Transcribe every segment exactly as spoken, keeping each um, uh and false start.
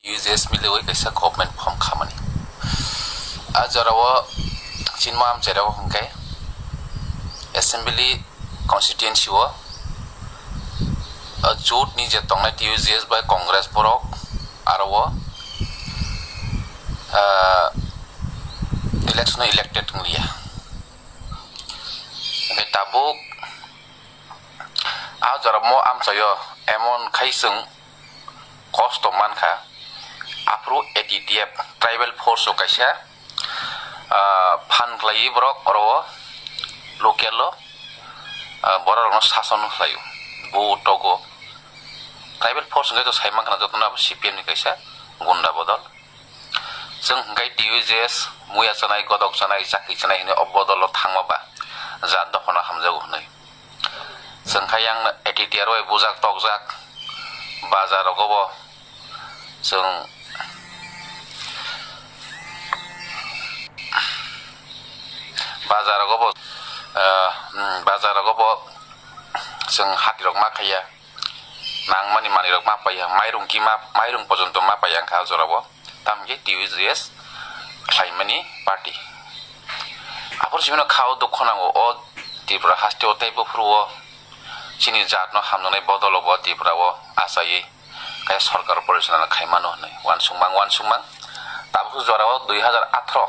U J S miliwi kaisa government form khamani. A jorao chinma amchairok hwnkhe assembly constituency o, o jotni je tongnai T U J S bai Congress borok aro o, ah, election o elected wngliya. Hwnkhe tabuk a jorao amchaio emon khai chwng kosto mankha. Aphuru A T T F tribal force o kaisa, ah, phan khlaiwi borok oro o local o, ah, borok rokno sason khlaio. Bo togo tribal force hwnkhe to sai mankha jotono abo C P M ni kaisa gunda bodol. Chwng hwnkhe T U J S muya chanai, godok chanai, chakri chanai hwnwi o bodol o thangma ba jat dophano hamjago hwnwi. Chwng kha yang A T T R bai bujak tokjak, bazar rogo bo chwng, bazar rogo bo, ah, hmm, bazar rogo bo chwng hati rok ma khaiya, nangmani manwi rok ma paiya, mairung ki ma, mairung pojonto ma paiya wngkha o jorao. Tamni T U J S khlaimani party. Aphuru simi no kha o dukho nango o Tripura haste o tei buphuru o chini jat no hamjaknai bodol o bo Tripura o achaiwi kaya sorkar porichalona khai mano hwnwi uansukmang uansukmang. Tabuk jora o dui hajar atharo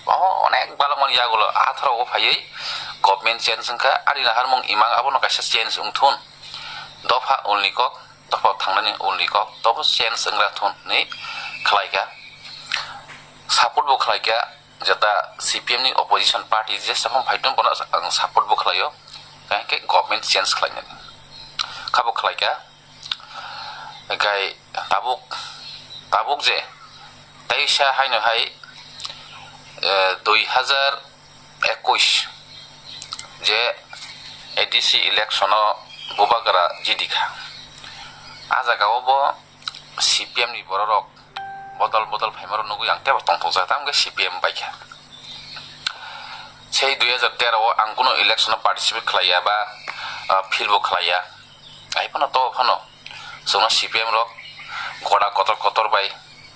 o onek balokmani yagulo atharo o phaiwi government change wngkha, ani naharmung imang abono kaisa change wngthun. Dopha ulni kok, dopha thangnani ulni kok, tobo change wngra thun hwnwi khlaikha. Support bo khlaikha, jeta C P M ni opposition party je saphang phaithung bono ang support bo khlaio, kahinkhe government change khlainani. Khabo khlaikha, hwnkhe tabuk, tabuk je teisa haino hai, eh, dui hajar ekush je A D C election o bubagra jidi kha. A jaga o bo C P M ni borok rok bodol bodol phaima rok nugui ang tebo tongthokjak, tamo khe C P M bai kha. Sei dui hajar tero o ang kuno election o participate khlaiya ba, ah, field bo khlaiya. Ai phano to phano chwngno C P M rok goda kotor kotor bai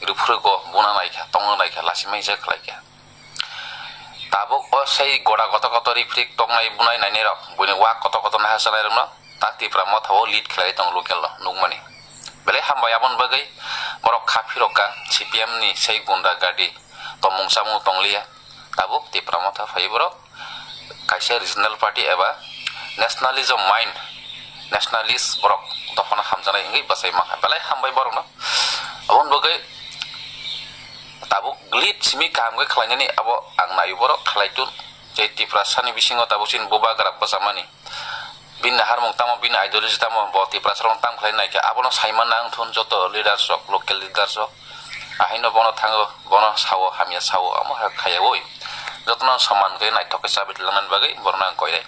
rwphrugo buna naikha, tongna naikha, lasimai je khlaikha. Tabuk o sei goda kotor kotor riprik tongnai bunai nainai rok, buini wak kotor kotor naha chanai rokno ta Tipra Motha o lead khlai tong local no nukmani. Belai hambai aboni bagwi borok kha phirok kha C P M ni sei gunda gadi tomung chamung tongliya. Tabuk Tipra Motha phai borok kaisa regional party eba nationalism mind, nationalist borok dophano hamjaknai wngwi bachai mankha. Belai hambai borokno. Aboni bagwi tabuk lead simi kaham khe khlainani abo ang naio, borok khlai tun. Je Tiprasani bisingo tabuk chini bubagra bwchamani. Bini naharmung tamo, bini ideology tamo, bo Tiprasa rok tamo khlai naikha, abono saima nang thun joto leaders rok, local leaders rok. Ahaino bono thango, bono sao, hamya sao, amo hai khaya oi. Jotono saman khe naithok khe chabi langnani bagwi borokno ang koinai.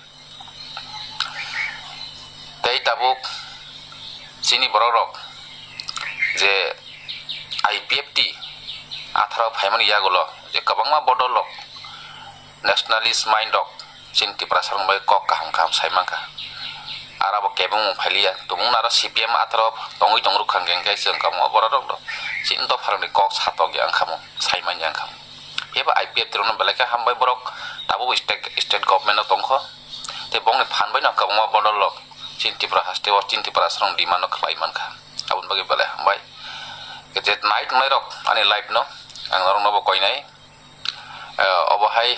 Tei tabuk chini borok rok je I P F T atharo phaimani yagulo je kwbangma bodol rok, nationalist mind rok chini Tiprasa rok bai kok kaham kaham sai mankha. Aro bo kebengmung phailiya, tumung aro C P M atharo tongwi tong rwkha hwnkhe chwng kwbangma borok rok chini dopha rokni kok satok ya wngkha mo, sai man ya wngkha mo. Phiya ba I P F T rokno belai khe hambai borok tabuk state, state government o tongkho. Tei bongni phan bai no kwbangma bodol rok chini Tripura haste o chini Tiprasa rok demand no khlai mankha. Aboni bagwi belai hambai. Khe je nai tongnai rok ani live no ang norok no bo koinai. Eh, obo hai,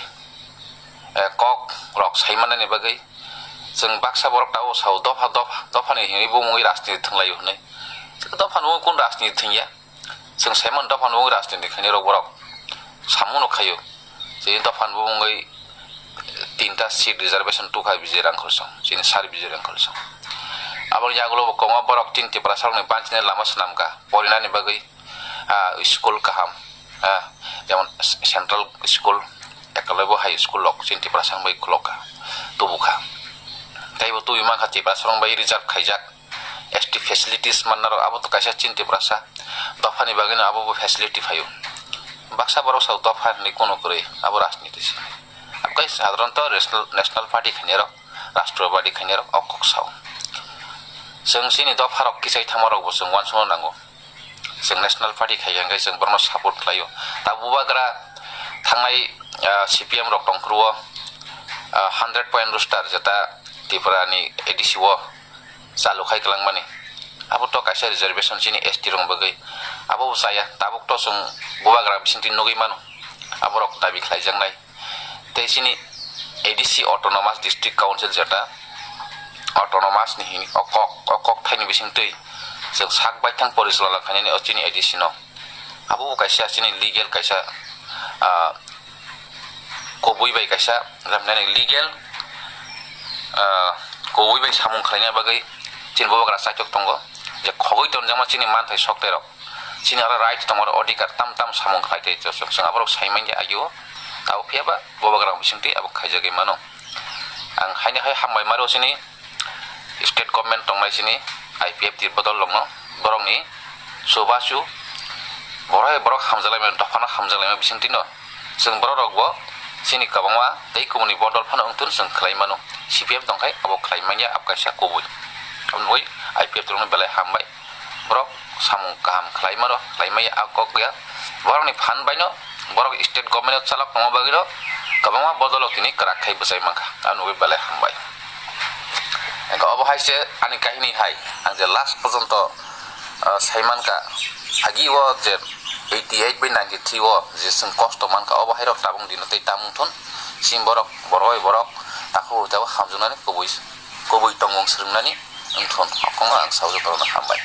eh, kok rok sai manani bagwi chwng baksa borok tabuk sao dopha, dopha, dophani hinwi bumungwi rajniti thwnglaio hinwi. Dopha no kun rajniti thwngya? Chwng sai mano dopha no rajniti khainai rok borok. Samung no khaio. Chini dopha no bumungwi tinta seat reservation tukha Vijay Rangkhol song, chini sir Vijay Rangkhol song. Aboni yagulo bo kwbangma borok chini Tiprasa rokni banchinai lama swnamkha porinani bagwi. Ah, school kaham, ah, jemon central school, Eklavya high school rok chini Tiprasa rok bai khulok kha, tubu kha. Tei bo tubui mankha Tiprasa rok bai reserve khaijak, S T facilities manna rok abo to kaisa chini Tiprasa dophani bagwi no abo bo facility phaio. Baksa borok sao dopha hinwi kunu kwrwi abo rajniti se. Abo kai sadharanto national, national party khainai rok, rashtrabadi khainai rok o kok sao. Chwng chini dopha rok kichai thangma rok bo chwng uansukna nango. Chwng National Party khai hwnkhe chwng borokno support khlaio. Tabuk bubagra thangnai, ah, C P M rok tongphuru o, ah, hundred point rooster jeta Tripura ni A D C o chalu khai kwlangmani. Abo to kaisa reservation chini S T rok bagwi. Abo bo chaya, tabuk to chwng bubagra bisingtwi nugwi mano. Aborok dabi khlaijaknai. Tei chini A D C Autonomous District Council jeta autonomous ni hini o kok, o kok thaini bisingtwi chwng sak baithang porichalona khainani o chini A D C no. Abo bo kaisa chini legal kaisa, ah, kubui bai kaisa, legal, ah, kubui bai samung khlaina bagwi chini bubagra chaitok tongo je khogwi tonjakma chini manthai sokterok. Chini oro right tongo, oro odhikar tam tam samung khlai tei chwng, chwng aborok sai manya agio, abo phiya ba bubagra bisingtwi abo khaijagwi mano. Ang haini hai hambai maro chini state government tongnai chini I P F T bodol rokno, borokni chubachu, borok hai borok hamjalaimani, dophano hamjalaima bisingtwino chwng borok rokbo chini kwbangma tei kubuni bodol phano wngthun chwng khlai mano. C P M tongkhai abo khlai manya, abo kaisa kubui. Aboni bagwi I P F T rokno belai hambai. Borok samung kaham khlai mano, khlai maya, a kok ya. Borokni phan baino, borok state government o chalok tongma bagwino kwbangma bodolok tini kwrak khai bwchai mankha. Ang nugwi belai hambai. Engkha obo hai se ani kahini hai, ang je last porjonto, ah, sai mankha, agi o je eighty eight bai ninety three o je chwng kosto mankha, obo hai rok tabung dino tei tamung thun, chini borok, borok bai borok, takhuk hwnkhe abo hamjaknani kubui, kubui tongmung swrwngnani wngthun, hokongno ang sao jotono hambai.